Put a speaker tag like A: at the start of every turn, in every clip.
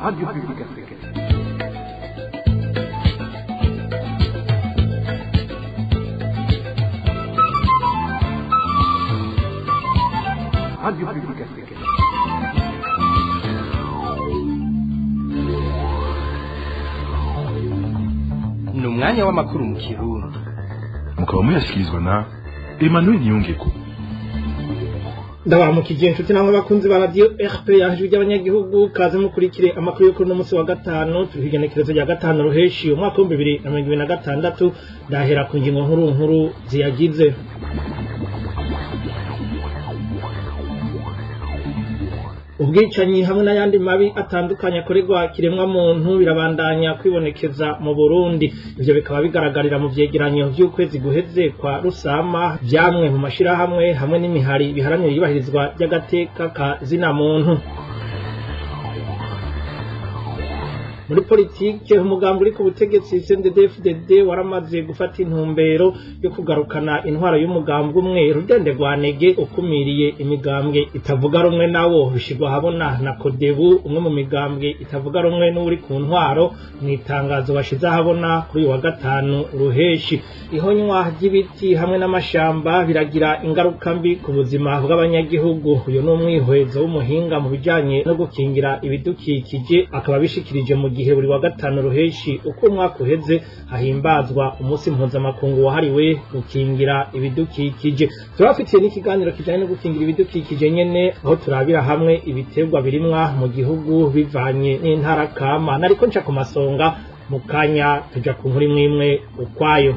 A: Radio Publique Africaine. Radio Publique Africaine.
B: Ni umwanya w'amakuru mu Kirundi.
C: Mukaba muyashyikirizwa na Emmanuel Niyongeko.
D: Ndabaramukije inshuti namwe bakunzi ba radio RP yajwi ry'abanyagihugu, kaze mukurikire amakuru yo kuri uno munsi wa gatanu. Turi kw'igenekerezo rya 5 ruheshi umwaka wa 2026. Ndahera ku ngingo nkuru nkuru ziyagize. Ubwicanyi hamwe n'ayandi mabi atandukanye akorerwa kiremwa muntu birabandanya kwibonekeza mu Burundi. Ivyo bikaba bigaragarira mu vyegeranyo vy'ukwezi guheze kwa Rusama vyamwe mu mashirahamwe hamwe n'imihari biharanira iyubahirizwa ry'agateka ka zina muntu. Muri politike, umugambi uri ku butegetsi CNDD-FDD waramaze gufata intumbero yo kugarukana intwaro y'umugambwe umwe rudende rwanege ukumiriye imigambwe itavuga rumwe nawo, bishirwa habona na Kodebu, umwe mu migambwe itavuga rumwe n'uri ku ntwaro, mu itangazo bashize ahabona kuri uyu wa 5 ruheshi. Ihonywa ry'ibiti hamwe n'amashamba biragira ingaruka mbi ku buzima bw'abanyagihugu. Uyu ni umwihwezo w'umuhinga mu bijanye no gukingira ibidukikije, akaba abishikirije mu gihe buri wa 5 ruheshi uko umwaka uheze hahimbazwa umunsi mpuzamakungu wahariwe gukingira ibidukikije. Turabafitiye n'ikiganiro kijanye no gukingira ibidukikije nyene, aho turabira hamwe ibiterwa birimwa mu gihugu bivanye n'intara kama. Nariko nca ku masonga, mu kanya tuja ku nkuru imwe imwe ukwayo.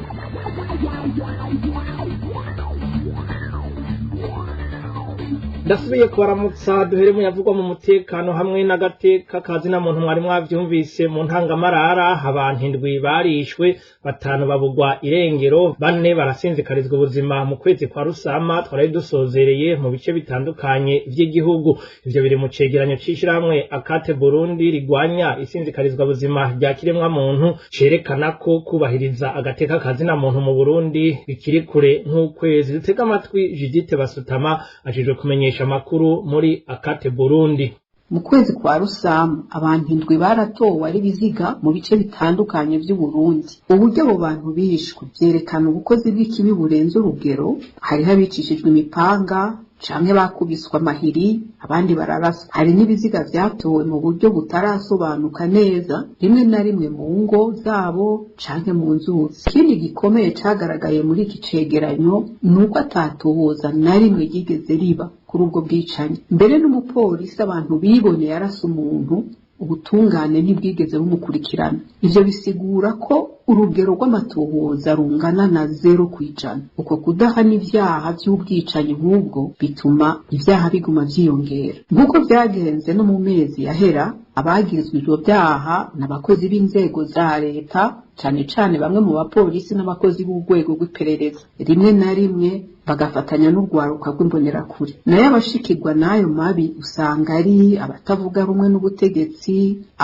D: Ndasubiye kubaramutsa. Duhere mu yavugwa mu mutekano hamwe n'agateka kazina muntu. Mwari mwavyumvise mu ntangamarara, abantu 7 barishwe, 5 babugwa irengero, 4 barasinzikarizwa ubuzima mu kwezi kwa Rusama twari dusozereye mu bice bitandukanye vy'igihugu. Ivyo biri mu cegeranyo c'ishirahamwe Akate Burundi rigwanya isinzikarizwa buzima rya kiremwa muntu, cerekana ko kubahiriza agateka kazina muntu mu Burundi bikiri kure nk'ukwezi. Dutega amatwi Judith Basutama ajejwe kumenyesha amakuru muri Akate Burundi.
E: Mu kwezi kwa Rusama abantu 7 baratowe ari biziga mu bice bitandukanye vy'Uburundi. Uburyo abo bantu bishwe vyerekana ubukozi bw'ikibi burenze urugero. Hariho abicishijwe imipanga canke bakubiswe amahiri, abandi bararaswa. Hari n'ibiziga vyatowe mu buryo butarasobanuka neza, rimwe na rimwe mu ngo zabo canke mu nzuzi. Ikindi gikomeye cagaragaye muri iki cegeranyo ni uko atatohoza na rimwe ryigeze riba kuri ubwo bwicanyi. Mbere n'umupolisi abantu biboneye arasa umuntu, ubutungane ntibwigeze bumukurikirana. Ivyo bisigura ko urugero rw'amatohoza rungana na 0%. Uko kudahana ivyaha vy'ubwicanyi nk'ubwo bituma ivyaha biguma vyiyongera. Nk'uko vyagenze no mu mezi yahera, abagirizwa ivyo vyaha n'abakozi b'inzego za leta, cane cane bamwe mu bapolisi n'abakozi b'urwego rw'iperereza, rimwe na rimwe bagafatanya n'urwaruka rw'imbonerakure. Nayo abashikirwa n'ayo mabi usanga ari abatavuga rumwe n'ubutegetsi,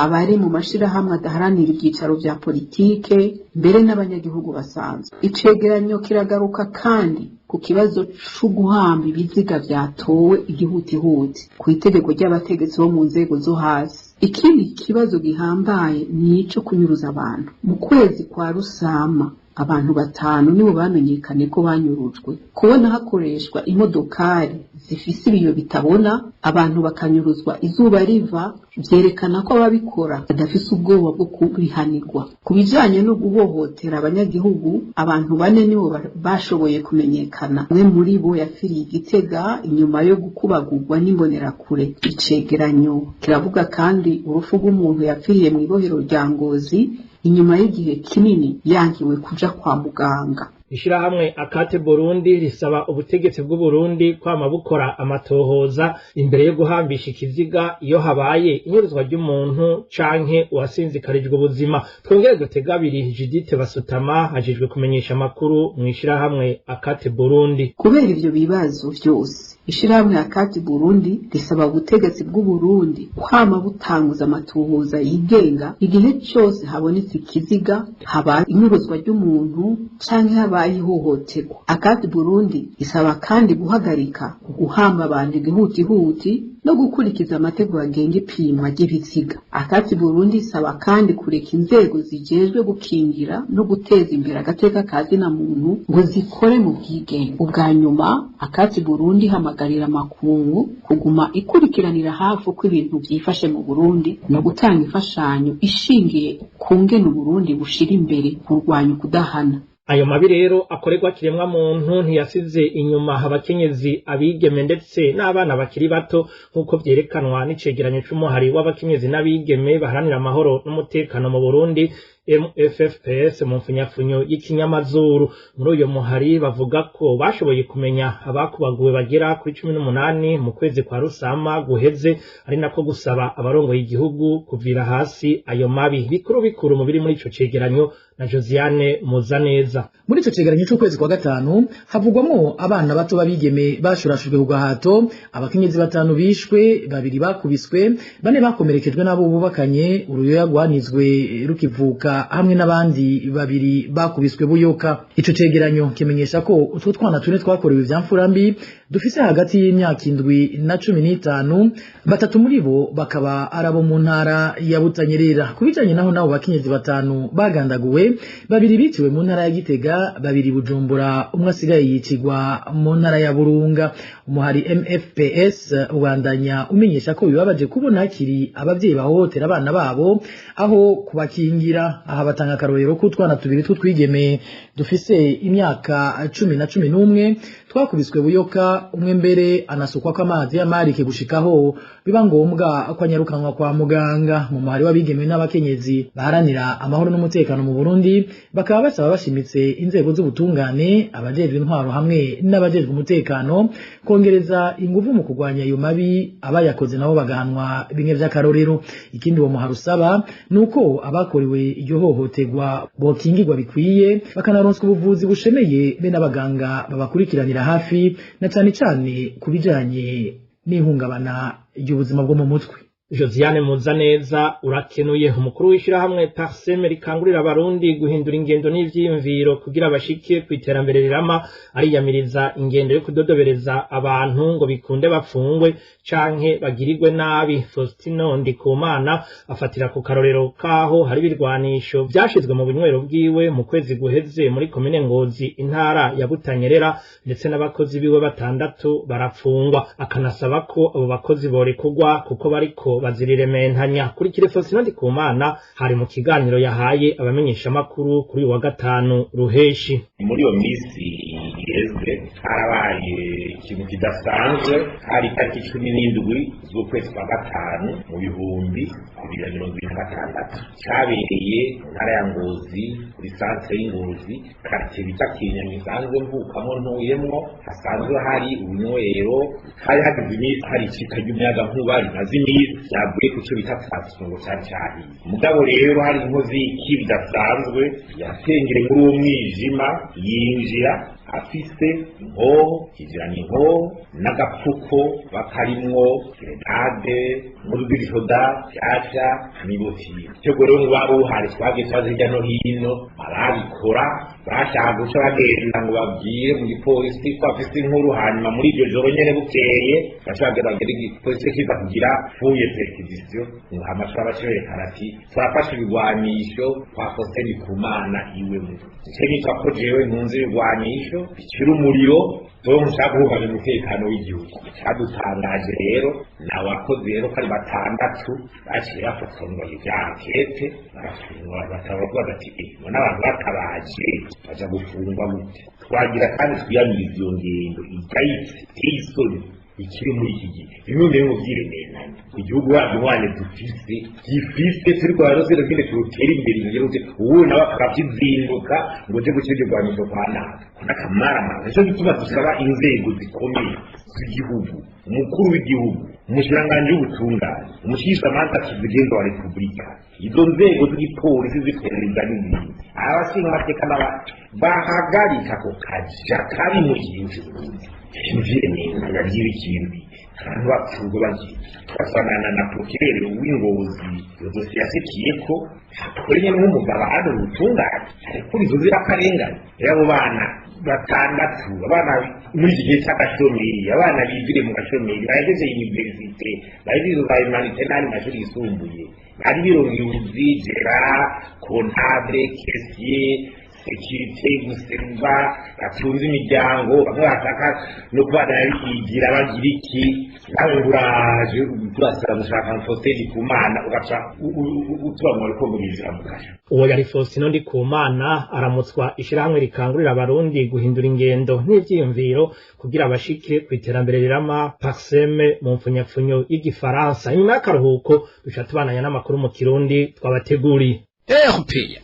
E: abari mu mashirahamwe adaharanira ivyicaro vya politike, mbere n'abanyagihugu basanzwe. Icegeranyo kiragaruka kandi ku kibazo c'uguhamba ibiziga vyatowe igihutihuti ku itegeko ry'abategetsi bo mu nzego zo hasi. Ikindi kibazo gihambaye ni ico kunyuruza abantu. Mu kwezi kwa Rusama abantu 5 nibo bamenyekanye ko banyurujwe. Kubona hakoreshwa imodokari zifise ibiyo bitabona, abantu bakanyuruzwa izuba riva, vyerekana ko ababikora badafise ubwoba bwo kubihanirwa. Ku bijanye no guhohotera abanyagihugu, abantu 4 nibo bashoboye kumenyekana. Umwe muri bo yapfiriye Igitega inyuma yo gukubagurwa n'imbonerakure. Icegeranyo kiravuga kandi urupfu rw'umuntu yapfiriye mw'ibohero rya Ngozi inyuma y'igihe kinini yankiwe kuja kwa muganga.
D: Ishirahamwe Akate Burundi risaba ubutegetsi bw'Uburundi kwama bukora amatohoza imbere yo guhambisha ikiziga iyo habaye inyuruzwa ry'umuntu canke uwasinzikarijwe ubuzima. Twongere dutega abiri Judith Basutama ajejwe kumenyesha amakuru mu ishirahamwe Akate Burundi.
E: Kubera ivyo bibazo vyose, ishirahamwe Akate Burundi risaba ubutegetsi bw'Uburundi kwama butanguza amatohoza yigenga igihe cose habonetse ikiziga, habaye inyuruzwa ry'umuntu canke habaye ihohoterwa. Akate Burundi isaba kandi guhagarika guhamba abantu igihutihuti no gukurikiza amategeko agenga ipimwa ry'ibiziga. Akati Burundi isaba kandi kureka inzego zijejwe gukingira no guteza imbere agateka ka zina muntu ngo zikore mu bwigenge. Ubwa nyuma, Akati Burundi ihamagarira amakungu kuguma ikurikiranira hafi uko ibintu vyifashe mu Burundi no gutanga imfashanyo ishingiye ku ngene Uburundi bushira imbere kurwanya ukudahana.
D: Ayo mabi rero akorerwa kiremwa muntu ntiyasize inyuma abakenyezi, abigeme ndetse n'abana bakiri bato, nk'uko vyerekanwa n'icegeranyo c'umuhari w'abakenyezi n'abigeme baharanira amahoro n'umutekano mu Burundi, MFFPS mu mfunyafunyo y'ikinyamazuru. Muri uyo muhari bavuga ko bashoboye kumenya abakubaguwe bagera kuri 18 mu kwezi kwa Rusama guheze, ari nako gusaba abarongoye igihugu kuvira hasi ayo mabi. Bikuru bikuru mu biri muri ico cegeranyo na Josiane Muzaneza.
F: Muri ico cegeranyo c'ukwezi kwa gatanu havugwamwo abana bato babigeme bashurashujwe ku gahato, abakenyezi 5 bishwe, 2 bakubiswe, 4 bakomerekejwe n'abo bubakanye, uruyoya rwanizwe rukivuka hamwe n'abandi 2 bakubiswe buyoka. Ico cegeranyo kimenyesha ko utwo twana tune twakorewe ivyamfura mbi dufise hagati y'imyaka 7 na 15, 3 muri bo bakaba arabo mu ntara ya Butanyerera. Kubijanye naho nabo bakenyezi 5 bagandaguwe, 2 biciwe mu ntara ya Gitega, 2 Bujumbura, umwe asigaye yicigwa mu ntara ya Burunga. Umuhari MFPS ubandanya umenyesha ko bibabaje kubona hakiri abavyeyi bahohotera abana babo aho kubakingira. Aha batanga akarorero k'utwana 2 tw'utwigeme dufise imyaka 10 na 11 twakubiswe buyoka, umwe mbere anasukwa ko amazi y'amarike gushikaho biba ngombwa ko anyarukanwa kwa muganga. Mu muhari w'abigeme n'abakenyezi baharanira amahoro n'umutekano mu Burundi bakaba basaba bashimitse inzego z'ubutungane, abajejwe intwaro hamwe n'abajejwe umutekano kongereza inguvu mu kurwanya ayo mabi, abayakoze nabo bagahanwa bimwe vy'akarorero. Ikindi uwo muhari usaba nuko abakorewe iryo hohoterwa bokingirwa bikwiye, bakanaronswa ubuvuzi bushemeye be n'abaganga babakurikiranira hafi, na cane cane kubijanye n'ihungabana ry'ubuzima bwo mu mutwe.
D: Josiane Muzaneza urakenuye. Umukuru w'ishirahamwe Parseme rikangurira abarundi guhindura ingendo n'ivyiyumviro kugira bashike ku iterambere rirama, ariyamiriza ingendo yo kudodobereza abantu ngo bikunde bapfungwe canke bagirirwe nabi. Faustino Ndikumana afatira ku karorero kaho hari ibirwanisho vyashizwe mu binywero bwiwe mu kwezi guheze muri komine Ngozi, intara ya Butanyerera, ndetse n'abakozi biwe 6 barafungwa. Akanasaba ko abo bakozi borekurwa kuko bariko bazirirementanya. Kuri Faustino Ndikumana hari mu kiganiro yahaye abamenyesha makuru kuri wa gatanu ruheshi.
G: Muri iyo misi iheze harabaye ikintu kidasanzwe. Hari itariki 17 z'ukwezi kwa gatanu mu 2026, cyabereye mu ntara ya Ngozi kuri santere y'Ingozi, quartier bita Kinyami isanzwe mvukamo ntuyemwo, hasanzwe hari ubunywero. Hari hagize iminsi hari icika ry'umuyagankuba rimaze iminsi ryavuye ku cyo bita transfo ngo cari cahiye. Mugabo rero hari inkozi y'ikibi idasanzwe yasengere muri uwo mwijima, yinjira afise inkoho, yinjirana inkoho n'agapfuko bakarimwo grenade n'urudirishoda vyasha n'ibotire. Icyo rero ngo waba uhari twagiye twaza hirya no hino, ababikora bashaka guca bagenda ngo babwire mu gipolisi ko bafise inkuru, hanyuma muri iryo joro nyene bukeye baca bagenda igipolisi kiza kugira fuye perquisition, ngo hama baca berekana ati twafashe ibigwanisho kwa Faustin Ndikumana iwe mu ico nitwa ko jewe ntunze ibigwanisho bicira umuriro, donc nshaka guhungabanya umutekano w'igihugu. Icadutangaje rero ni abakozi rero ko ari 6 baciye bafatwa ngo ivya ankete barafungwa, batabavuga bati none abantu batabaje baja gufungwa gute? Twagira kandi twiyamiriza iyo ngendo igayitse iteye isoni ikiri muri iki gihe. Bimwe mu vyiremeranya igihugu wacu wane dufise gifise turiko barose rugende turutera imbere ingero ubu nawe akavyizinduka ngo je gucira irwanisho kwa naka n'akamaramara. Nico gituma dusaba inzego zikomeye z'igihugu, umukuru w'igihugu, umushikiranganji w'ubutungane, umushikizamanza kizigenza wa repubulika, izo nzego z'igipolisi z'iperereza n'ibindi, abashinga amateka n'abandi bahagarika ako kaja kari mu gihugu c'Uburundi. Ivyemeranya ry'ibikindi abantu bapfurwa bagiye twasanana na procureur w'Ingozi, iyo dosiye yashikiyeko akore nyene nk'umugabo ahana ubutungane, ariko izo zirakarengane. Rero abo bana batandatu, abana muri iki gihe cy'agashomeri, abana bigire mu gashomeri, bahejeje université, bahejeje za humanités n'andi mashuri yisumbuye, bari birongiye ubuzi: gérant, comptable, caissier, sécurité, guserva, batunze imiryango, bamwe bashaka no kubana bigira bagira iki. Nawe uraje turasaba gushaka Faustin Ndikumana, ugaca utubamwa ariko murinjira mu kasho.
D: Uwo yari Faustin Ndikumana, aramutswa ishirahamwe rikangurira Abarundi guhindura ingendo n'ivyiyumviro kugira bashike ku iterambere rirama, PARCEM mu mfunyapfunyo y'igifaransa. Inyuma y'akaruhuko duca tubananya n'amakuru mu Kirundi twabateguriye.
B: RPA.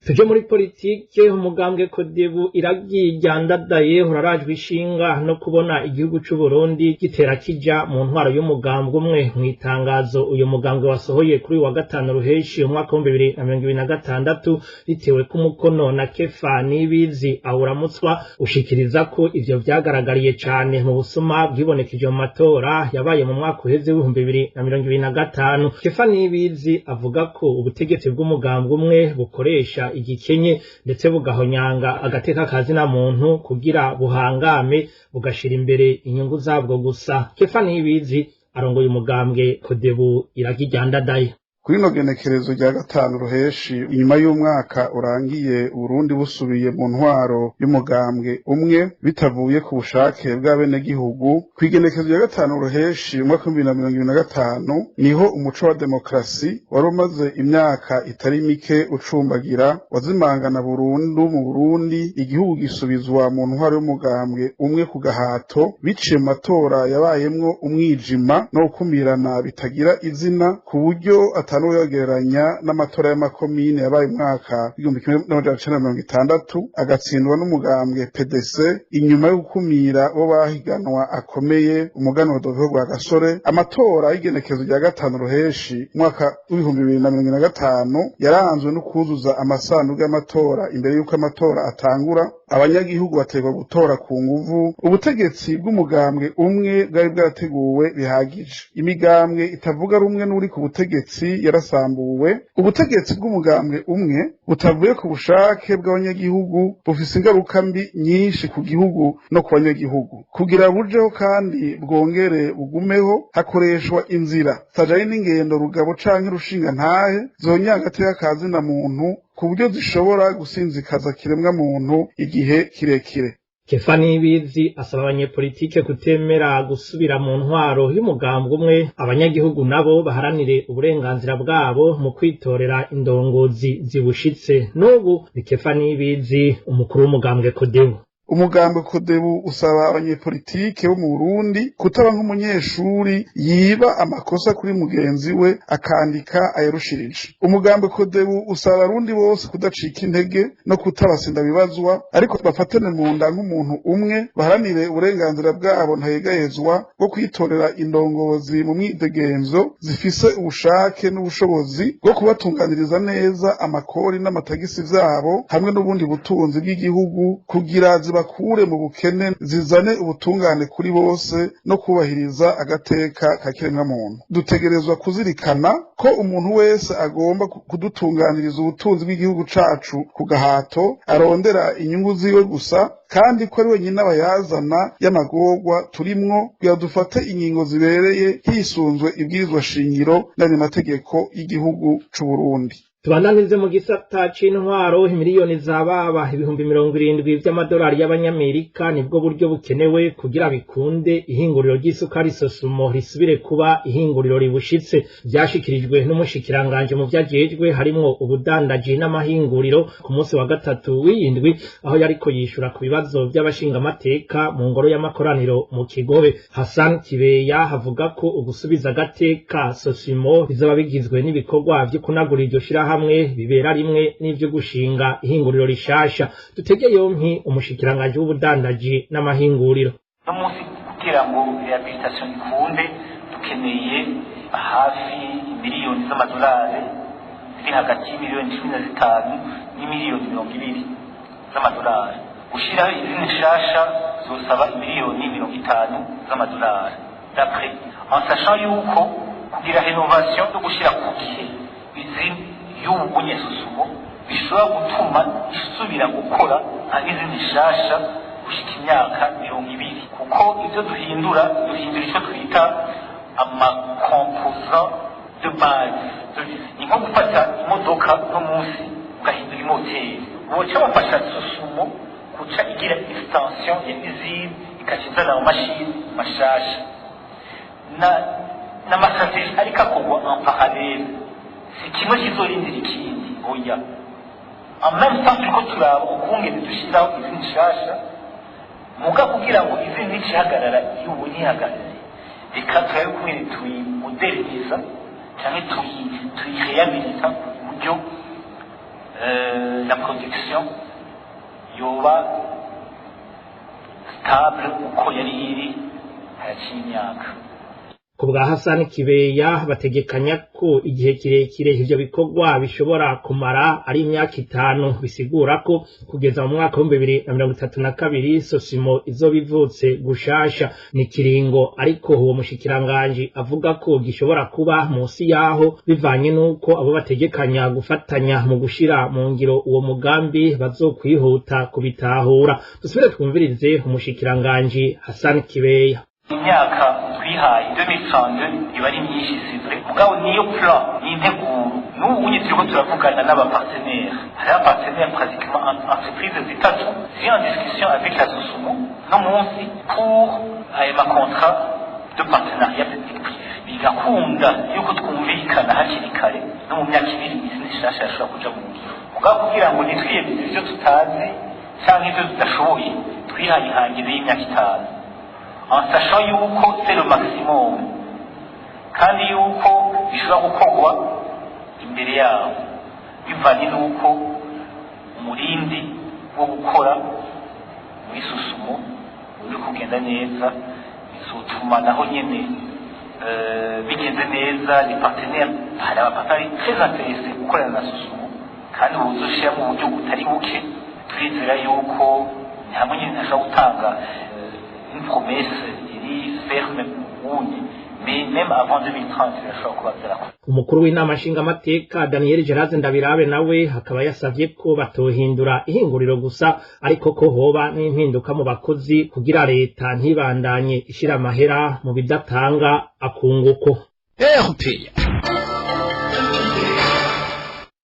D: Tuje muri politike. Umugambwe Kodebu Iragi Ryandadaye urarajwe ishinga no kubona igihugu c'u Burundi gitera kija mu ntwaro y'umugambwe umwe. Mu itangazo uyu mugambwe wasohoye kuri wa gatanu Ruheshi umwaka wa 2026, bitewe ko umukono na Kefa Nibizi awuramutswa, ushikiriza ko ivyo vyagaragariye cane mu busuma bwibonekeje mu matora yabaye mu mwaka uheze w'2025. Kefa Nibizi avuga ko ubutegetsi bw'umugambwe umwe bukoresha igikenye, ndetse bugahonyanga agateka kazina muntu kugira buhangame, bugashira imbere inyungu zabwo gusa. Kefa Nibizi arongoye umugambwe Kodebu Iragi Ryandadaye.
H: Kuri ino genekerezo rya gatanu Ruheshi, inyuma y'umwaka urangiye Uburundi busubiye mu ntwaro y'umugambwe umwe bitavuye ku bushake bw'abenegihugu, kw'igenekerezo rya gatanu Ruheshi umwaka w'2025 niho umuco wa demokarasi wari umaze imyaka itari mike ucumbagira wazimangana burundu mu Burundi, igihugu gisubizwa mu ntwaro y'umugambwe umwe ku gahato, biciye mu matora yabayemwo umwijima no gukumirana bitagira izina, ku buryo atanuyogereranya n'amatora y'amakomine yabaye umwaka w'1960, agatsindwa n'umugambwe PDC inyuma yo gukumira uwo bahiganwa akomeye, umuganwa Rudoviko Rwagasore. Amatora y'igenekerezo rya gatanu Ruheshi umwaka w'2025 yaranzwe no kuzuza amasanduku y'amatora imbere y'uko amatora atangura, abanyagihugu bategwa gutora ku nguvu. Ubutegetsi bw'umugambwe umwe bwari bwarateguwe bihagije, imigambwe itavuga rumwe n'uri ku butegetsi yarasambuwe. Ubutegetsi bw'umugambwe umwe butavuye ku bushake bw'abanyagihugu bufise ingaruka mbi nyinshi ku gihugu no ku banyagihugu. Kugira bujeho kandi bwongere bugumeho, hakoreshwa inzira zitajanye n'ingendo rugabo canke rushinga ntahe zonya agateka ka zina muntu, ku buryo zishobora gusinzikaza kiremwa muntu igihe kirekire.
D: Kefa Nibizi asaba abanyepolitike kutemera gusubira mu ntwaro y'umugambwe umwe, abanyagihugu nabo baharanire uburenganzira bwabo mu kwitorera indongozi zibushitse. N'ubu ni Kefa Nibizi, umukuru w'umugambwe Kodebu.
H: Umugambwe Kodebu usaba abanyepolitike bo mu Burundi kutaba nk'umunyeshuri yiba amakosa kuri mugenzi we akandika ayarushirije. Umugambwe Kodebu usaba Abarundi bose kudacika intege no kutabasinda bibazwa, ariko bafatane mu nda nk'umuntu umwe, baharanire uburenganzira bwabo ntayegayezwa bwo kwitorera indongozi mu mwidegenzo, zifise ubushake n'ubushobozi bwo kubatunganiriza neza amakori n'amatagisi vyabo hamwe n'ubundi butunzi bw'igihugu, kugira zibakure mu bukene, zizane ubutungane kuri bose no kubahiriza agateka ka kiremwamuntu. Dutegerezwa kuzirikana ko umuntu wese agomba kudutunganiriza ubutunzi bw'igihugu cacu ku gahato arondera inyungu ziwe gusa, kandi ko ari wenyine abayazana y'amagorwa turimwo, kugira dufate ingingo zibereye hisunzwe ibwirizwa shingiro n'andi mategeko y'igihugu c'Uburundi.
D: Tubandanirize mu gisata c'intwaro. Miliyoni zababa 70,000 vy'amadolari y'abanyamerika nibwo buryo bukenewe kugira bikunde ihinguriro ry'isukari Sosumo risubire kuba ihinguriro ribushitse. Vyashikirijwe n'umushikiranganje mu vyajejwe harimwo ubudandaji n'amahinguriro ku munsi wa gatatu w'iyindwi, aho yariko yishura ku bibazo vy'abashingamateka mu ngoro y'amakoraniro mu Kigobe. Hassan Kibeya havuga ko ugusubiza agateka Sosumo bizoba bigizwe n'ibikorwa vyo kunagura iryo shirahamwe bibera rimwe n'ivyo gushinga ihinguriro rishasha. Dutege yompi umushikiranganje w'ubudandaji n'amahinguriro.
I: No munsi, kugira ngo rehabilitation ikunde, dukeneye hafi miliyoni z'amadolari ziri hagati y'imiliyoni 15 n'imiliyoni 20 z'amadolari. Gushyiraho izindi nshasha zosaba miliyoni 50 z'amadolari, d'après, en sachant yuko kugira rénovation no gushyira ku gihe izindi y'ubu bunye Sosumo bishobora gutuma isubira gukora nka izindi nshasha gushika imyaka 20, kuko ibyo duhindura icyo twita amacomposant de base. Ni nko gufata imodoka no munsi ugahindura imoteri, boca bafasha SOSUMO kuca igira extension ya usine ikaca izana amamashini mashasha n'amastratégie ariko akorwa en parallèle, si kimwe kizorindira ikindi, oya. En même temps turiko turaba ukungene dushiraho izindi nshasha, muga kugira ngo izindi ntizihagarara iyo ubu ntihagarare, reka turabe ukungene tuyimoderniza canke tuyirehabilita ku buryo la production yoba stable uko yari iri haraciye imyaka.
D: Ku bwa Hassan Kibeya, bategekanya ko igihe kirekire ivyo bikorwa bishobora kumara ari imyaka 5, bisigura ko kugeza mu mwaka wa 2032 SOSUMO izoba ivutse gushasha. Ni kiringo ariko uwo mushikiranganji avuga ko gishobora kuba munsi yaho, bivanye n'uko abo bategekanya gufatanya mu gushira mu ngiro uwo mugambi bazokwihuta kubitahura. Dusubire twumvirize umushikiranganji Hassan Kibeya.
I: Imyaka twihaye 2032 iba ari myinshi, c'est vrai, mugabo niyo plan, ni integuro. N'ubu unye turiko turavugana n'abapartenaire, hariho abapartenaire pratiquement entreprise zitatu ziri en discussion avec la SOSUMO no munsi pour ayo macontrat de partenariat public privé. Bigakunda yuko twumvikana hakiri kare, no mu myaka 2 izindi nshasha yashobora kuja mu ngiro. Mugabo kugira ngo ntitwiyemeze ivyo tutazi canke ivyo tudashoboye, twihaye ihangiro y'imyaka 5, en sachant yuko c'est le maximum kandi yuko bishobora gukorwa imbere yabo, bivanye n'uko umurindi wo gukora muri SOSUMO uri kugenda neza, bizotuma naho nyene bigenze neza. Les partenaires, hari abapartenaires très intéressés gukorana na SOSUMO kandi buzoshiramo uburyo butari buke. Turizera yuko hamwe nyene ntashobora gutanga une promesse iri ferme unye, mais même avant 2030 birashobora kuba byarakozwe.
D: Umukuru w'inama nshingamateka Daniel Geraze Ndabirabe nawe akaba yasavye ko batohindura ihinguriro gusa, ariko ko hoba n'impinduka mu bakozi kugira leta ntibandanye ishira amahera mu bidatanga akunguko.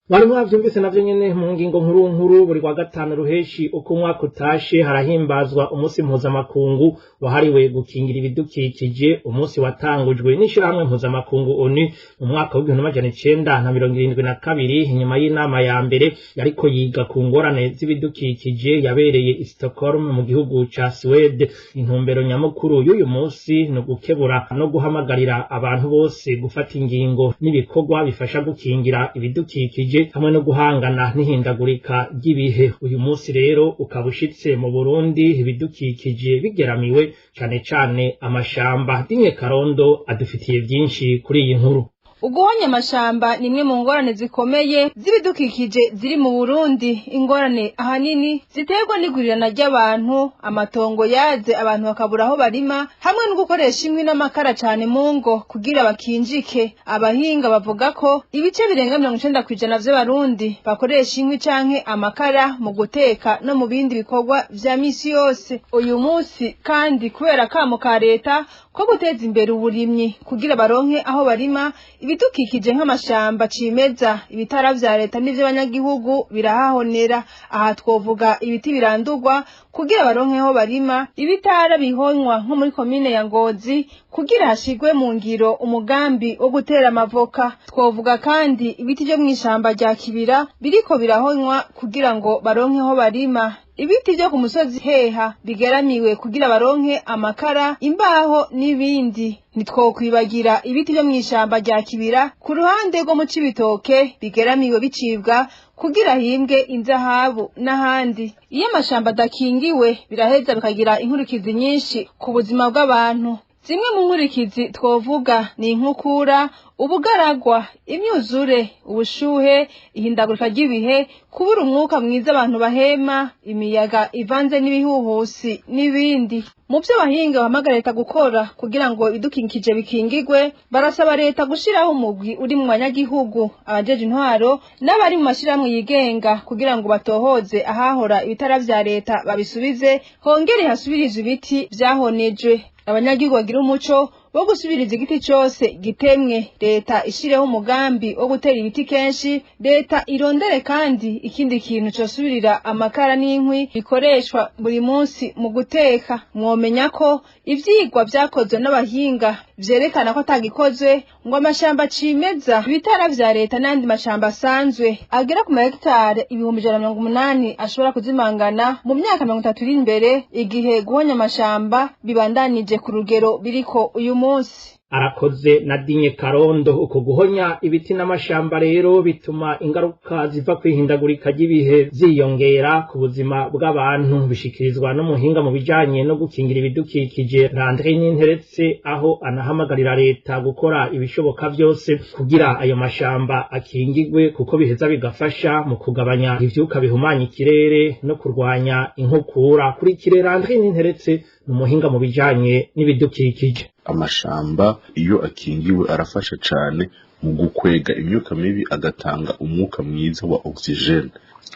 D: Mwari mwavyumvise navyo nyene mu ngingo nkuru nkuru. Buri wa gatanu ruheshi uko umwaka utashe harahimbazwa umunsi mpuzamakungu wahariwe gukingira ibidukikije, umunsi watangujwe n'ishirahamwe mpuzamakungu ONU mu mwaka w'1972 inyuma y'inama ya mbere yariko yiga ku ngorane z'ibidukikije yabereye i Stockholm mu gihugu ca Suwede. Intumbero nyamukuru y'uyu munsi ni ugukebura no guhamagarira abantu bose gufata ingingo n'ibikorwa bifasha gukingira ibidukikije hamwe no guhangana n'ihindagurika ry'ibihe. Uyu munsi rero ukaba ushitse mu Burundi ibidukikije bigeramiwe, cane cane amashamba. Dinye Karondo adufitiye byinshi kuri iyi nkuru.
J: Uguhonya amashamba ni imwe mu ngorane zikomeye z'ibidukikije ziri mu Burundi, ingorane ahanini ziterwa n'igurirana ry'abantu, amatongo yaze abantu bakabura aho barima, hamwe no gukoresha inkwi n'amakara cane mu ngo kugira bakinjike. Abahinga bavuga ko ibice birenga 90% vy'abarundi bakoresha inkwi canke amakara mu guteka no mu bindi bikorwa vya misi yose. Uyu munsi kandi kubera akamo ka leta ko guteza imbere uburimyi kugira baronke aho barima, ibidukikije nk'amashamba cimeza, ibitara vya leta n'ivy'abanyagihugu birahahonera. Aha twovuga ibiti birandurwa kugira baronke aho barima, ibitara bihonywa nko muri komine ya Ngozi kugira hashigwe mu ngiro umugambi wo gutera amavoka. Twovuga kandi ibiti vyo mw'ishamba rya Kibira biriko birahonywa kugira ngo baronke aho barima, ibiti vyo ku musozi Heha bigeramiwe kugira baronke amakara, imbaho n'ibindi. Ntitwokwibagira ibiti vyo mw'ishamba rya Kibira ku ruhande rwo mu Cibitoke bigeramiwe bicibwa kugira himbwe inzahabu n'ahandi. Iyo amashamba adakingiwe biraheza bikagira inkurikizi nyinshi ku buzima bw'abantu. Zimwe mu nkurikizi twovuga ni inkukura, ubugaragwa, imyuzure, ubushuhe, ihindagurika ry'ibihe, kubura umwuka mwiza abantu bahema, imiyaga ivanze n'ibihuhusi n'ibindi. Mu byo abahinga bahamagara leta gukora kugira ngo ibidukikije bikingigwe, barasaba leta gushiraho umugwi uri mu banyagihugu, abajeje intwaro n'abari mu mashirahamwe yigenga kugira ngo batohoze ahahora ibitara vya leta babisubize, hongere hasubirizwe ibiti vyahonejwe. Abanyagihugu bagira umuco wo gusubiriza igiti cose gitemwe, leta ishireho umugambi wo gutera ibiti kenshi, leta irondere kandi ikindi kintu cosubirira amakara n'inkwi bikoreshwa buri munsi mu guteka. Mwomenya ko ivyigwa vyakozwe n'abahinga vyerekana ko atagikozwe ngo amashamba cimeza, ibitara vya leta n'andi mashamba asanzwe agera ku mahegitare 180,000 ashobora kuzimangana mu myaka 30 iri imbere, igihe guhonya amashamba bibandanije ku rugero biriko uyu munsi.
D: Arakoze Nadine Karondo. Uko guhonya ibiti n'amashamba rero bituma ingaruka ziva kwihindagurika ry'ibihe ziyongera ku buzima bw'abantu, bishikirizwa n'umuhinga mu bijanye no gukingira ibidukikije Landry Ninteretse, aho anahamagarira leta gukora ibishoboka vyose kugira ayo mashamba akingigwe, kuko biheza bigafasha mu kugabanya ivyuka bihumanya ikirere no kurwanya inkukura. Kurikire Landry Ninteretse, n'umuhinga mu bijanye n'ibidukikije.
K: Amashamba iyo akingiwe arafasha cane mu gukwega imyuka mibi, agatanga umwuka mwiza wa oxygene.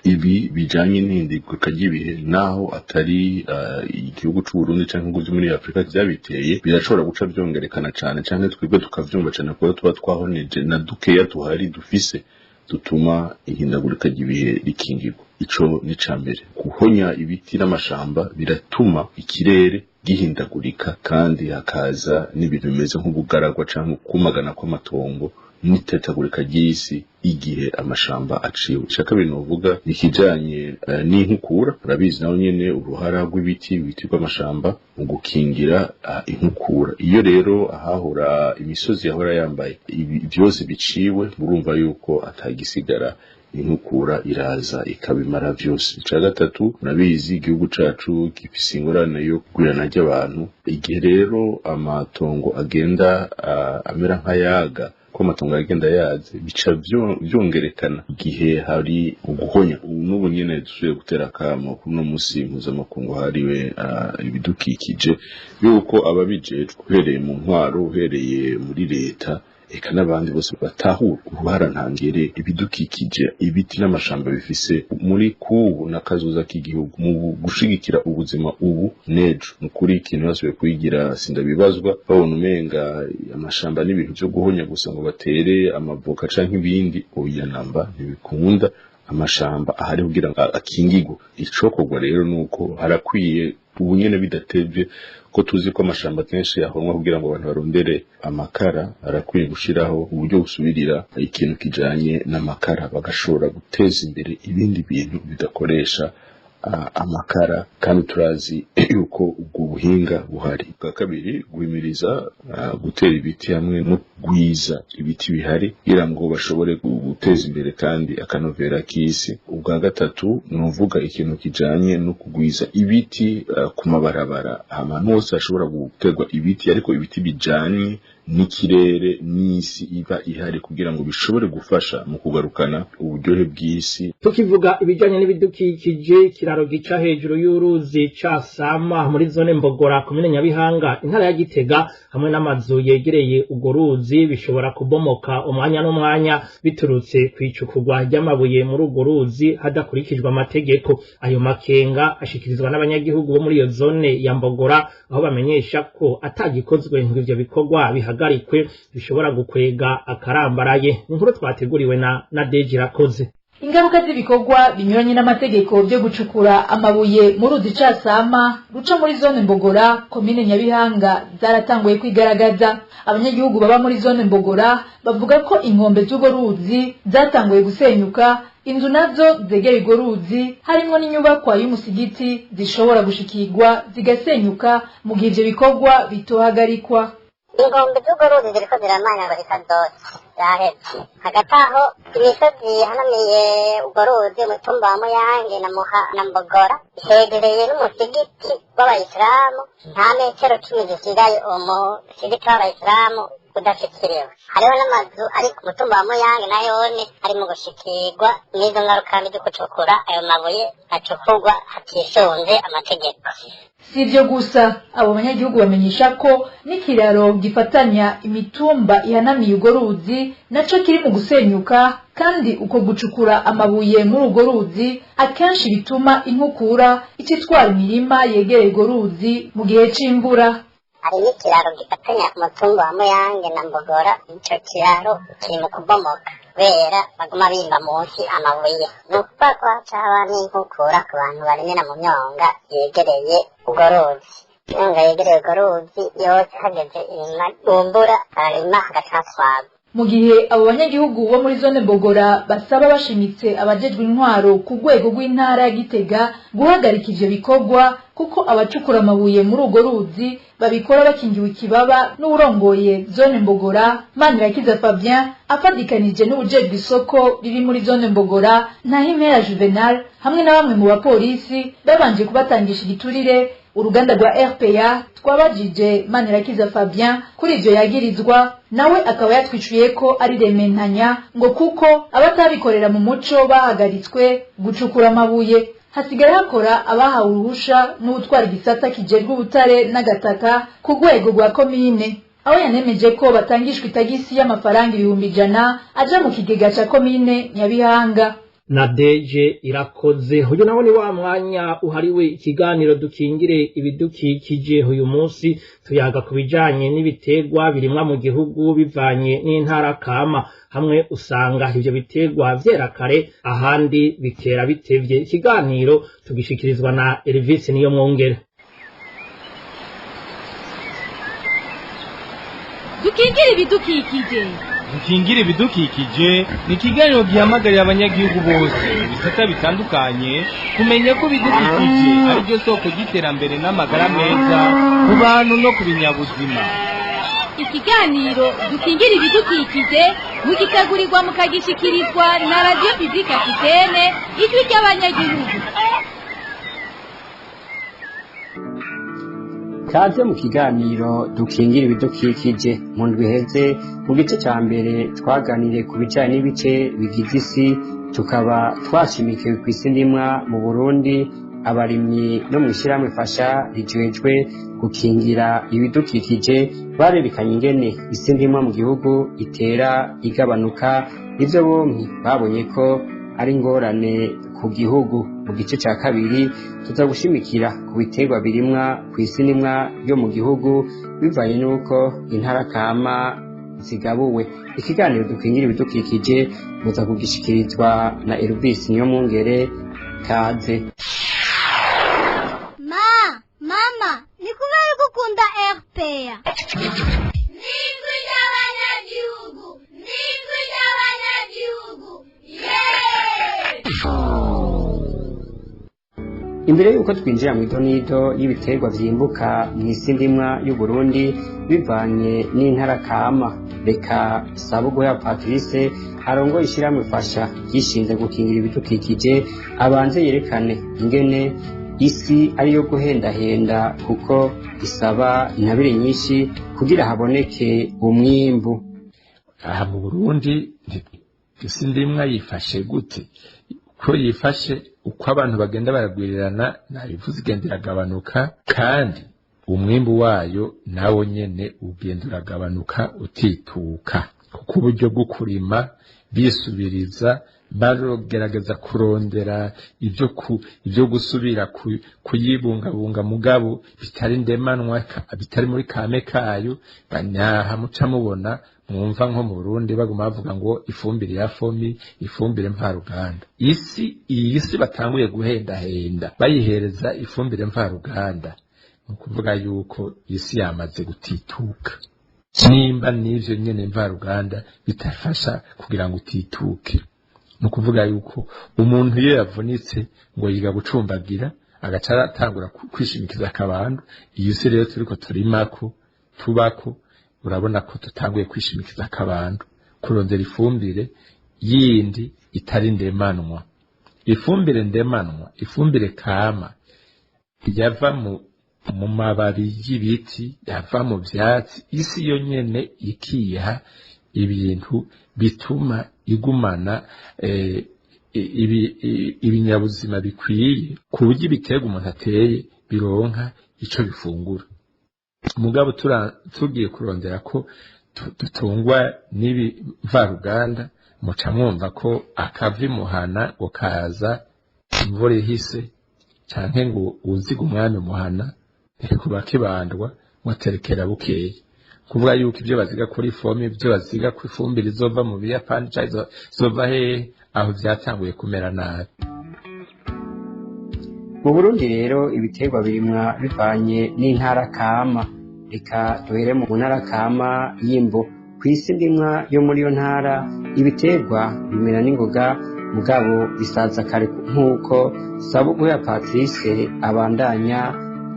K: Ibi bijanye n'ihindagurika ry'ibihe, naho atari igihugu c'u Burundi canke ibihugu vyo muri Afrika vyabiteye, birashobora guca vyongerekana cane, canke twebwe tukavyumva cane kuko tuba twahoneje na dukeya tuhari dufise dutuma ihindagurika ry'ibihe rikingirwa. Ico ni ca mbere. Guhonya ibiti n'amashamba biratuma ikirere gihindagurika, kandi hakaza n'ibintu bimeze nk'ubugaragwa canke kumagana kw'amatongo n'itetagurika ry'isi igihe amashamba aciwe. Ica kabiri novuga ni ikijanye n'inkukura. Urabizi naho nyene uruhara rw'ibiti, ibiti rw'amashamba mu gukingira inkukura. Iyo rero ahahora imisozi yahora yambaye ibi vyose biciwe, murumva yuko atagisigara, inkukura iraza ikabimara vyose. Ica gatatu, murabizi igihugu cacu gifise ingorane yo kugwirana ry'abantu. Igihe rero amatongo agenda amera nk'ayaga, ko amatongo agenda yaze, bica vyongerekana igihe hari uguhonya. N'ubu nyene dusubiye gutera akamo kuri uno musi mpuzamakungu hariwe ibidukikije, yuko ababijejwe uhereye mu ntwaro, uhereye muri leta, eka n'abandi bose batahura uruhara ntangere ibidukikije, ibiti n'amashamba bifise muri kubu n'akazoza k'igihugu mu gushigikira ubuzima ubu n'ejo. Nukuri ikintu basubiye kwigira sindabibazwa, babona umenga amashamba n'ibintu vyo guhonya gusa ngo batere amavoka canke ibindi. Oya namba, ntibikunda. Amashamba ahari kugira ngo akingigwe. Icokorwa rero nuko harakwiye ubu nyene bidatevye, ko tuzi ko amashamba kenshi yahonwa kugira ngo abantu barondere amakara, arakwiye gushiraho uburyo busubirira ikintu kijanye n'amakara, bagashobora guteza imbere ibindi bintu bidakoresha amakara, kandi turazi yuko ubwo buhinga buhari. Bwa kabiri, guhimiriza gutera ibiti hamwe no kugwiza ibiti bihari kugira ngo bashobore guteza imbere kandi akanovera k'isi. Ubwa gatatu, nuvuga ikintu kijanye no kugwiza ibiti ku mabarabara, ahantu hose hashobora guterwa ibiti, ariko ibiti bijanye n'ikirere n'isi iba ihari kugira ngo bishobore gufasha mu kugarukana uburyohe bw'isi.
D: Tukivuga ibijanye n'ibidukikije, ikiraro gica hejuru y'uruzi Casama muri zone Mbogora, komine Nyabihanga, intara ya Gitega, hamwe n'amazu yegereye urwo ruzi bishobora kubomoka umwanya n'umwanya biturutse kw'icukurwa ry'amabuye muri urwo ruzi hadakurikijwe amategeko. Ayo makenga ashikirizwa n'abanyagihugu bo muri iyo zone ya Mbogora, aho bamenyesha ko atagikozwe ngo ivyo bikorwa bihagarikwe bishobora gukwega akarambaraye. Inkuru twateguriwe na Nadege Irakoze.
L: Ingaruka z'ibikorwa binyuranye n'amategeko byo gucukura amabuye mu ruzi Casama ruca muri zone Mbogora, komine Nyabihanga, zaratanguye kwigaragaza. Abanyagihugu baba muri zone Mbogora bavuga ko inkombe z'urwo ruzi zatanguye gusenyuka, inzu nazo zegera urwo ruzi harimwo n'inyubakwa y'umusigiti zishobora gushikirwa zigasenyuka mu gihe ivyo bikorwa bitohagarikwa.
M: Inkombe z'urwo ruzi ziriko ziramanyagurika zose. Byaheze. Hagati aho imisozi ihanamiye urwo ruzi, umutumba wa Muyange na Muha na Mbogora, hegereye n'umusigiti w'abayisilamu. Nta metero 10 zisigaye uwo musigiti w'abayisilamu udashikiriwe. Hariho n'amazu ari ku mutumba wa Muyange nayone ari mu gushikirwa n'izo ngaruka mbi zo gucukura ayo mabuye acukurwa hatisunze amategeko.
L: Si ibyo gusa, abo banyagihugu bamenyesha ko n'ikiraro gifatanya imitumba ihanamiye urwo ruzi naco kiri mu gusenyuka, kandi uko gucukura amabuye muri urwo ruzi akenshi bituma inkukura icitwara imirima yegereye urwo ruzi mu gihe c'imvura.
M: Hari n'ikiraro gifatanya umutumba wa Muyange na Mbogora, ico kiraro kiri mu kubomoka kubera baguma bimba munsi amabuye. Ni ukuvuga ko haca haba n'inkukura ku bantu barimira mu myonga yegereye urwo ruzi. Imyonga yegereye urwo ruzi yose hageze imvura bararima hagaca hatwagwa.
L: Mu gihe abo banyagihugu bo muri zone Mbogora basaba bashimitse abajejwe intwaro ku rwego rw'intara ya Gitega guhagarika ivyo bikorwa, kuko abacukura amabuye muri urwo ruzi babikora bakingiwe ikibaba n'uwurongoye zone Mbogora Manirakiza Fabien afadikanije n'uwujejwe isoko riri muri zone Mbogora Ntahimpera Juvenal hamwe na bamwe mu bapolisi babanje kubatangisha igiturire. Uruganda rwa RPA twabajije Manirakiza Fabien kuri ivyo yagirizwa, nawe akaba yatwicuye ko ari rementanya, ngo kuko abatabikorera mu muco bahagaritswe gucukura amabuye, hasigaye hakora abahawe uruhusha n'utwara igisata kijejwe ubutare n'agataka ku rwego rwa komine, aho yanemeje ko batangishwa itagisi y'amafaranga 100,000 aja mu kigega ca komine Nyabihanga.
D: Na deje irakoze. Uyu nawo ni wa mwanya uhariwe ikiganiro dukingire ibidukikije. Uyu munsi tuyaga ku bijanye n'ibiterwa birimwa mu gihugu bivanye n'intara kama. Hamwe usanga ivyo biterwa vyera kare, ahandi bikera bitevye. Ikiganiro tugishikirizwa na Elvis niyo mwongere.
N: Dukingire ibidukikije.
B: Dukingire ibidukikije ni ikiganiro gihamagarira abanyagihugu bose mu bisata bitandukanye kumenya ko ibidukikije ari byo soko ry'iterambere n'amagara meza ku bantu no ku binyabuzima.
N: Ikiganiro dukingire ibidukikije mugitegurirwa mukagishikirizwa na Radio Publique Aquitaine, ijwi ry'abanyagihugu.
O: Kaze mu kiganiro dukingira ibidukikije. Mu ndwi iheze mu gice ca mbere twaganiriye ku bijanye n'ibice bigize isi, tukaba twashimikiwe kw'isi ndimwa mu Burundi, abarimyi no mw'ishirahamwe Fasha rijejwe gukingira ibidukikije barerekanye ingene isi ndimwa mu gihugu itera igabanuka, ivyo bompi babonye ko ari ingorane ku gihugu. Mu gice ca kabiri tuza gushimikira ku biterwa birimwa kw'isi ndimwa yo mu gihugu bivanye n'uko intara kama zigabuwe. Ikiganiro dukingira ibidukikije muza kugishikirizwa na Elvis Niyomwungere. Kaze.
P: Ma, mama, ni kubera ko ukunda RPA. N'ijwi ry'abanyagihugu, n'ijwi ry'abanyagihugu, yeee!
O: Imbere yuko twinjira mu idonido y'ibiterwa vyimbuka mw'isi ndimwa y'u Burundi bivanye n'intara kama, reka Sabugoya Patrice arongoye ishirahamwe Fasha ryishinze gukingira ibidukikije abanze yerekane ingene isi ariyo guhendahenda, kuko isaba intabire nyinshi kugira haboneke umwimbu.
Q: Aha mu Burundi isi ndimwa yifashe gute? Ko yifashe uko abantu bagenda baragwirirana, nabivuze igenda iragabanuka, kandi umwimbu wayo nawo nyene ugenda uragabanuka utituka, kuko uburyo bwo kurima bisubiriza barogerageza kurondera ibyo gusubira kuyibungabunga, mugabo bitari ndemanwa, bitari muri kame kayo. Banyaha muca mubona mwumva nko mu Burundi baguma bavuga ngo ifumbire ya fomi, ifumbire mvaruganda. Isi iyi si batanguye guhendahenda bayihereza ifumbire mvaruganda, ni ukuvuga yuko isi yamaze gutituka. Nimba n'ivyo nyene mvaruganda bitafasha kugira ngo utituke, ni ukuvuga yuko umuntu iyo yavunitse ngo yiga gucumbagira agaca aratangura kwishimikiza akabando. Iyi si rero turiko turimako tubako, urabona ko tutanguye kwishimikiza akabando, kurondera ifumbire yindi itari ndemanwa. Ifumbire ndemanwa, ifumbire kama yava mu mababi y'ibiti, yava mu vyatsi, isi yo nyene ikiha ibintu bituma igumana ibinyabuzima bikwiye ku buryo ibiterwa umuntu ateye bironka ico bifungura. Mugabo tugiye kurondera ko dutungwa n'ibivaruganda, muca mwumva ko akava imuhana ngo kaza imvura ihise, canke ngo uziga umwami muhana kuba kibandwa ngo aterekera bukeye. Kuvuga yuko ibyo baziga kuri fomi, ibyo baziga ku ifumbire izova mu Buyapani canke izova hehe, aho vyatanguye kumera nabi.
O: Mu Burundi rero ibiterwa birimwa bivanye n'intara kama. Reka duhere mu ntara kama y'Imbo. Kw'isi ndimwa yo muri iyo ntara ibiterwa bimera n'ingoga, mugabo bisaza kare nk'uko Sabuguya Patrice abandanya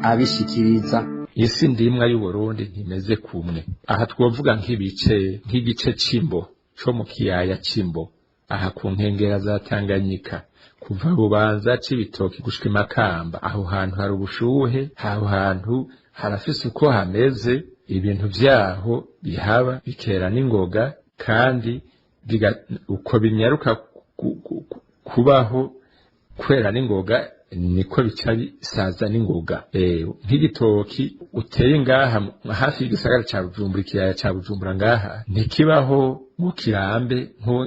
O: abishikiriza.
Q: Isi ndimwa y'u Burundi ntimeze kumwe. Aha twovuga nk'ibice, nk'igice c'Imbo co mu kiyaya c'Imbo, aha ku nkengera za Tanganyika, kuva Bubanza c'Ibitoki gushika Imakamba, aho hantu hari ubushuhe, aho hantu harafise uko hameze, ibintu vyaho bihaba bikera n'ingoga, kandi uko binyaruka kubaho kwera n'ingoga niko bica bisaza n'ingoga. Nk'igitoki uteye ngaha hafi y'igisagara ca Bujumbura, ikiyaya ca Bujumbura ngaha, ntikibaho ngo kirambe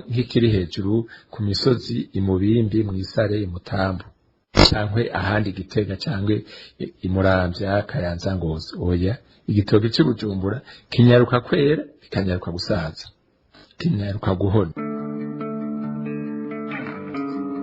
Q: nk'ikiri hejuru ku misozi Imubimbi, mw'Isare, Imutambu, cankwe ahandi Gitega, cankwe Imuramvya, Kayanza, Ngozi. Oya, igitoki c'i Bujumbura kinyaruka kwera, kikanyaruka gusaza, kinyaruka guhona.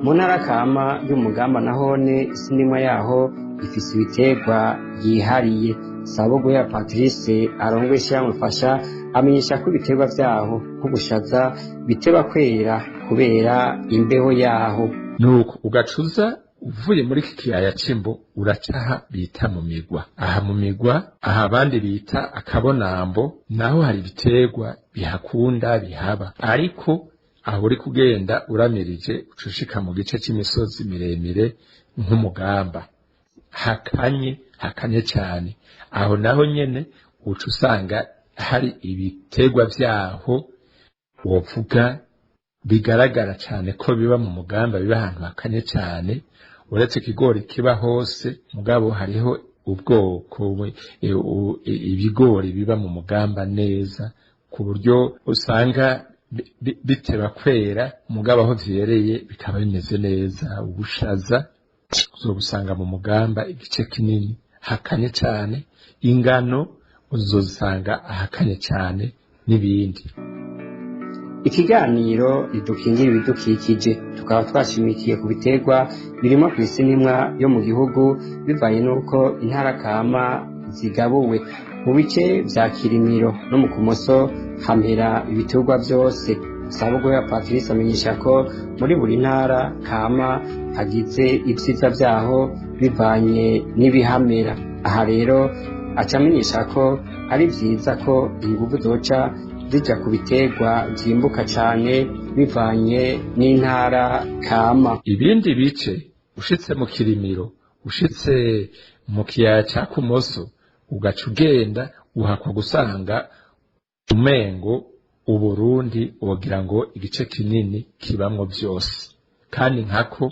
O: Mu ntara kama y'Umugamba nahone isi ndimwa yaho ifise ibiterwa yihariye. Sabuguya Patrice arongoye ishirahamwe Fasha amenyesha ko ibiterwa vyaho nk'ubushaza biteba kwera kubera imbeho yaho.
Q: Nuko ugacuza uvuye muri iki kiyaya c'Imbo uracaha bita mu migwa. Aha mu migwa, aha abandi bita akabonambo, naho hari ibiterwa bihakunda bihaba, ariko aho uri kugenda uramirije ucushika mu gice c'imisozi miremire nk'Umugamba, hakanye hakanye cyane. Aho naho nyene uca usanga hari ibiterwa vyaho wovuga bigaragara cyane ko biba mu Mugamba, biba ahantu hakanye cyane. Uretse ikigori kiba hose, mugabo hariho ubwoko ibigori biba mu Mugamba neza, ku buryo usanga biteba kwera, mugabo aho vyereye bikaba bimeze neza. Ubushaza uzobusanga mu Mugamba igice kinini hakanye cyane, ingano uzozisanga ahakanye cyane n'ibindi.
O: Ikiganiro ridukingira ibidukikije tukaba twashimikiye ku biterwa birimo kw'isi ndimwa yo mu gihugu, bivanye n'uko intara kama zigabuwe mu bice vya Kirimiro no mu Kumoso hamera ibiterwa vyose. Sabuguya Patrice amenyesha ko muri buri ntara kama hagize ivyiza vyaho bivanye n'ibihamera. Aha rero aca amenyesha ko ari vyiza ko inguvu zoca zija ku biterwa vyimbuka cane bivanye n'intara kama.
Q: Ibindi bice ushitse mu Kirimiro, ushitse mu kiyaya ca Kumoso, ugaca ugenda uhakwa gusanga umengo Uburundi wogira ngo igice kinini kibamwo vyose. Kandi nkako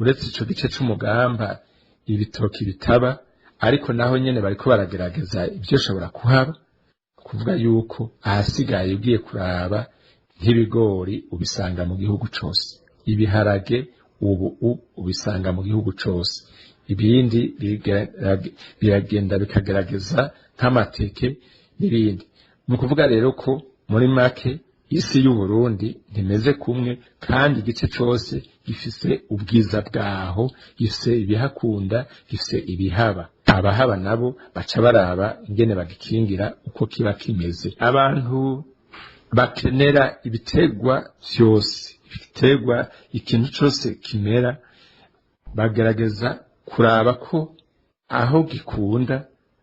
Q: uretse ico gice c'Umugamba ibitoki bitaba, ariko naho nyene bariko baragerageza ivyo shobora kuhaba, kuvuga yuko ahasigaye ugiye kuraba nk'ibigori ubisanga mu gihugu cose, ibiharage ubu ubisanga mu gihugu cose, ibindi biragenda bikagerageza nk'amateke n'ibindi. Ni ukuvuga rero ko muri make isi y'u Burundi ntimeze kumwe, kandi igice cose gifise ubwiza bwaho, gifise ibihakunda, gifise ibihaba. Abahaba nabo baca baraba ingene bagikingira uko kiba kimeze. Abantu bakenera ibiterwa vyose, ibiterwa ikintu cose kimera, bagerageza kuraba ko aho gikunda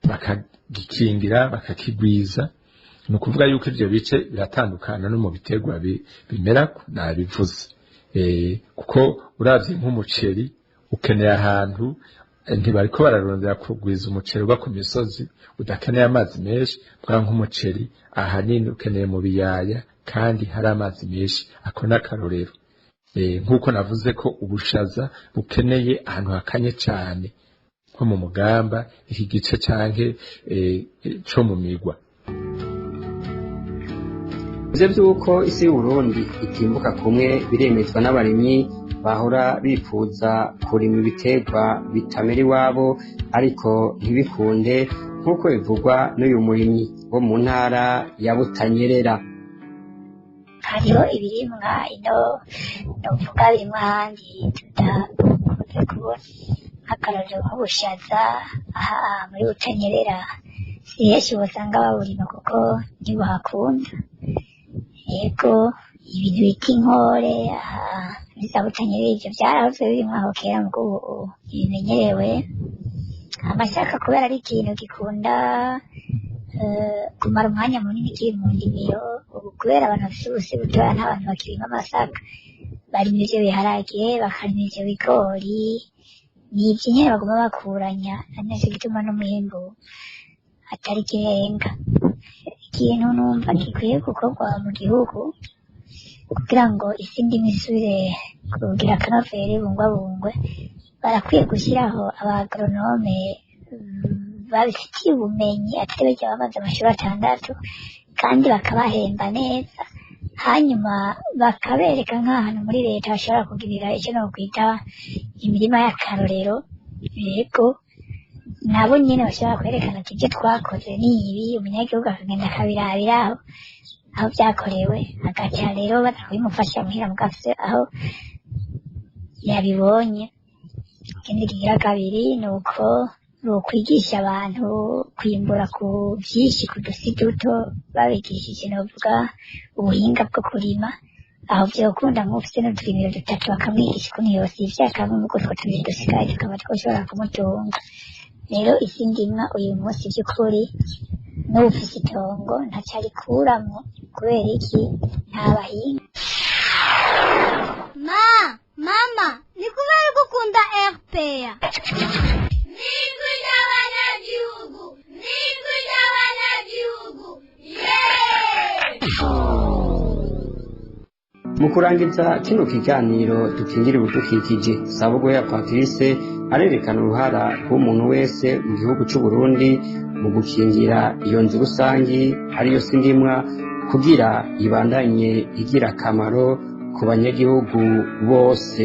Q: bakagikingira, bakakigwiza. Ni ukuvuga yuko ivyo bice biratandukana no mu biterwa bimera, nabivuze. Kuko uravye nk'umuceri ukeneye ahantu, ntibariko bararondera kugwiza umuceri uba ku misozi udakeneye amazi menshi, bwa nk'umuceri ahanini ukeneye mu biyaya kandi hari amazi menshi. Ako n'akarorero. Nk'uko navuze ko ubushaza bukeneye ahantu hakanye cane, nko mu Mugamba iki gice canke co mu Migwa.
O: Ivyo vy'uko isi y'Uburundi itimbuka kumwe biremezwa n'abarimyi bahora bifuza kurima ibiterwa bitamera iwabo ariko ntibikunde, nk'uko bivugwa n'uyu murimyi wo mu ntara ya Butanyerera.
M: Hariho ibirimwa ino novuga birimwa ahandi tudakunze kubona, nk'akarorero nk'ubushaza. Aha muri Butanyerera si henshi wosanga baburima kuko ntibuhakunda. Yego, ibintu bita inkore aha muri za Butanyerera, ivyo vyarahoze birimwa aho kera, muga ubu ntibimenyerewe. Amasaka, kubera ari ikintu gikunda kumara umwanya munini kiri mu ndimiro, ubu kubera abantu bafise ubusi butoya, nta bantu bakirima amasaka, barima ivyo biharage, bakarima ivyo bigori, ni ivyo nyene baguma bakuranya. Ari naco gituma n'umwimbu atari ikirenga. Ikintu numva gikwiye gukorwa mu gihugu kugira ngo isi ndimwa isubire kugira akanovera ibungwabungwe, barakwiye gushyiraho abagoronome babifitiye ubumenyi, atari barya bamaze amashuri 6, kandi bakabahemba neza, hanyuma bakabereka nk'ahantu muri leta bashobora kugirira icyo nokwita imirima y'akarorero. Yego, nabo nyene bashobora kwerekana ati ibyo twakoze ni ibi, umunyagihugu akagenda akabirabira aho vyakorewe, agaca rero baza kubimufasha muhira mugafise aho yabibonye. Ikindi kigira kabiri ni uko bokwigisha abantu kwimbura ku vyinshi ku dusi duto, babigishije novuga ubuhinga bwo kurima. Aho vyokunda nk'ufise n'uturimiro dutatu, bakamwigisha ukuntu yosivya kamwe muri utwo tubiri dusigaye, tukaba twoshobora kumutunga. Rero isi ndimwa uyu munsi vy'ukuri n'uwufise itongo ntaco arikuramwo. Kubera iki? Nta bahinga.
P: Ma, mama, ni kubera ko ukunda RPA. Nijwi ry'abanyagihugu, nijwi ry'abanyagihugu, yeee!
O: Mu kurangiza kino kiganiro dukingira ibidukikije, Sabugoya Patrice arerekana uruhara rw'umuntu wese mu gihugu c'u Burundi mu gukingira iyo nzu rusangi ariyo si ndimwa, kugira ibandanye igira akamaro ku banyagihugu bose.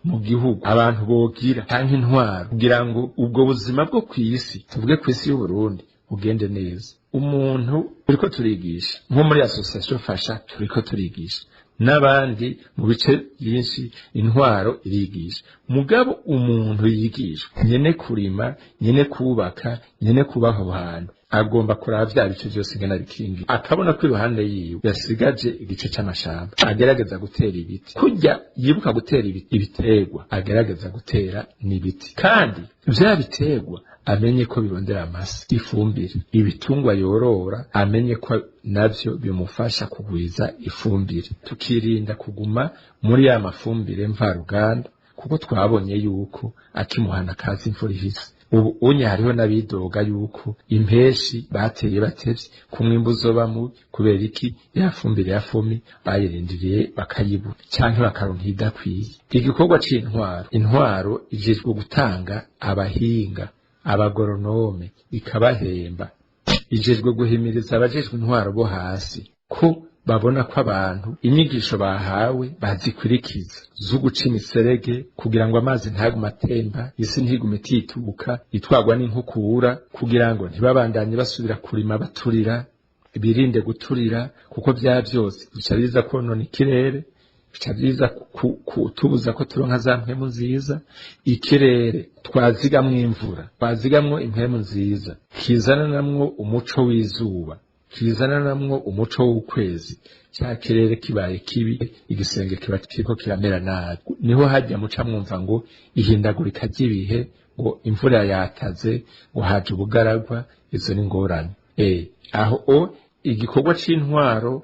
Q: Mu gihugu abantu bogira canke intwaro kugira ngo ubwo buzima bwo kw'isi, tuvuge kw'isi y'Uburundi, bugende neza. Umuntu turiko turigisha, nko muri association Fasha turiko turigisha n'abandi mu bice byinshi, intwaro irigisha, mugabo umuntu yigishwa nyene kurima, nyene kubaka, nyene kubaho aho hantu, agomba kuraba vya bice vyose ingene abikingira, akabona ko iruhande yiwe yasigaje igice c'amashamba, agerageza gutera ibiti. Kurya yibuka gutera ibiterwa, agerageza gutera n'ibiti, kandi vya biterwa amenye ko birondera amase, ifumbire. Ibitungwa yorora amenye ko navyo bimufasha kugwiza ifumbire, tukirinda kuguma muri ya mafumbire mvaruganda, kuko twabonye yuko akimuhana kazi imvura ihise. Ubu unye hariho n'abidoga yuko impeshi bateye batevye, ku mwimbu uzoba mubi. Kubera iki? Ya fumbire ya FOMI bayirindiriye bakayibura canke bakaronka idakwiye. Igikorwa c'intwaro, intwaro ijejwe gutanga abahinga, abagoronome, ikabahemba. Ijejwe guhimiriza abajejwe intwaro bo hasi ko babona ko abantu inyigisho bahawe bazikurikiza, zo guca imiserege kugira ngo amazi ntagume atemba, isi ntigume itituka itwarwa n'inkukura, kugira ngo ntibabandanye basubira kurima baturira, birinde guturira, kuko vya vyose bica biza konona ikirere, bica biza kutubuza ko turonka za mpwemu nziza. Ikirere twazigamwo imvura, twazigamwo impwemu nziza, kizananamwo umuco w'izuba, kizananamwo umuco w'ukwezi. Cya kirere kibaye kibi, igisenge kiba kiriko kiramera nabi. Niho hajya muca mwumva ngo ihindagurika ry'ibihe, ngo imvura yataze, ngo haje ubugaragwa. Izo ni ngorane. Aho o Igikorwa c'intwaro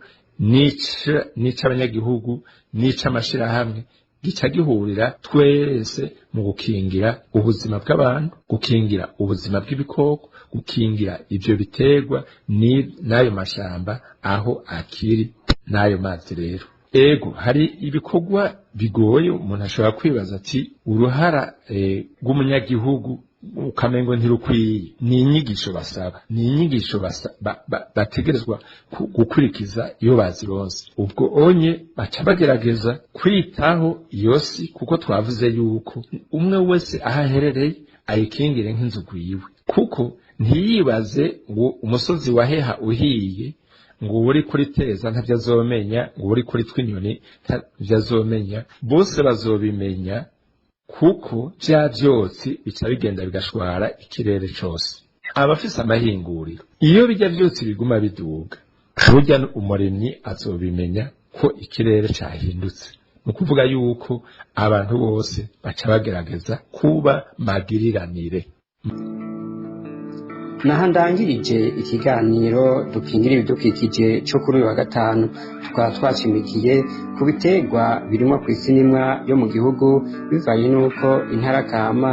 Q: n'ic'abanyagihugu n'ic'amashirahamwe gica gihurira twese mu gukingira ubuzima bw'abantu, gukingira ubuzima bw'ibikoko, gukingira ivyo biterwa n'ayo mashamba aho akiri n'ayo mazi. Rero ego hari ibikorwa bigoye, umuntu ashobora kwibaza ati uruhara rw'umunyagihugu ukamengo ntirukwiye. Ni inyigisho basaba, ni inyigisho bategerezwa gukurikiza. Iyo bazironse ubwo onye baca bagerageza kwitaho iyo si, kuko twavuze yuko umwe wese aho aherereye ayikingire nk'inzu gwiwe, kuko ntiyibaze ngo umusozi waheha uhiye ngo uri kuri teza ntavyo azomenya, ngo uri kuri twinyoni ntavyo azomenya. Bose bazobimenya, kuko vya vyotsi bica bigenda bigashwara ikirere cose. Abafise amahinguriro, iyo bijya vyotsi biguma biduga, burya umuremyi azobimenya ko ikirere cahindutse. Ni ukuvuga yuko abantu bose baca bagerageza kuba magiriranire.
O: Naho ndangirije ikiganiro dukingira ibidukikije cyo kuri uyu wa gatanu, tukaba twashimikiye ku biterwa birimo ku isi n'imwa yo mu gihugu bivanye n'uko intarakama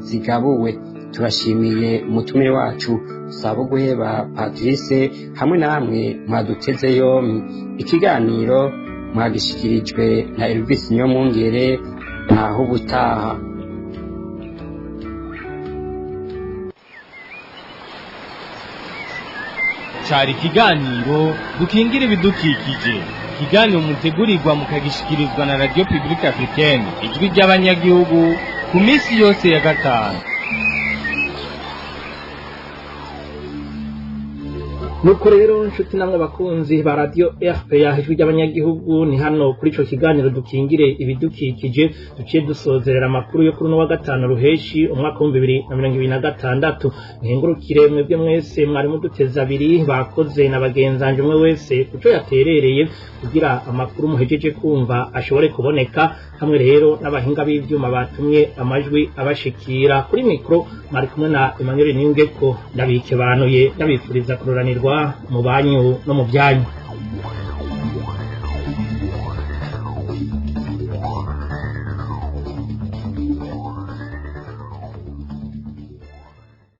O: zigabuwe. Turashimiye umutumire wacu Sabo Guheba Patrice hamwe namwe mwaduteze yombi. Ikiganiro mwagishikirijwe na Elvis Niyomwungere. Naho ubutaha.
B: Cari ikiganiro dukingira ibidukikije, ikiganiro mutegurirwa mukagishikirizwa na Radio Publique Africaine, ijwi ry'abanyagihugu, ku minsi yose ya gatanu.
D: Nuko rero nshuti namwe bakunzi ba Radio RPA, ijwi ry'abanyagihugu, ni hano kuri ico kiganiro dukingire ibidukikije duciye dusozerera amakuru yo kuri uno wa gatanu ruheshi umwaka wa 2026. Nkengurukire mwebwe mwese mwari muduteze abiri, bakoze na bagenzanje, umwe wese kuco yaterereye kugira amakuru muhejeje kumva ashobore kuboneka, hamwe rero n'abahinga b'ivyuma batumye amajwi abashikira. Kuri mikro mwari kumwe na Emmanuel Niyungeko, ndabikebanuye ndabifuriza kuroranirwa mu banyu no mu byanyu.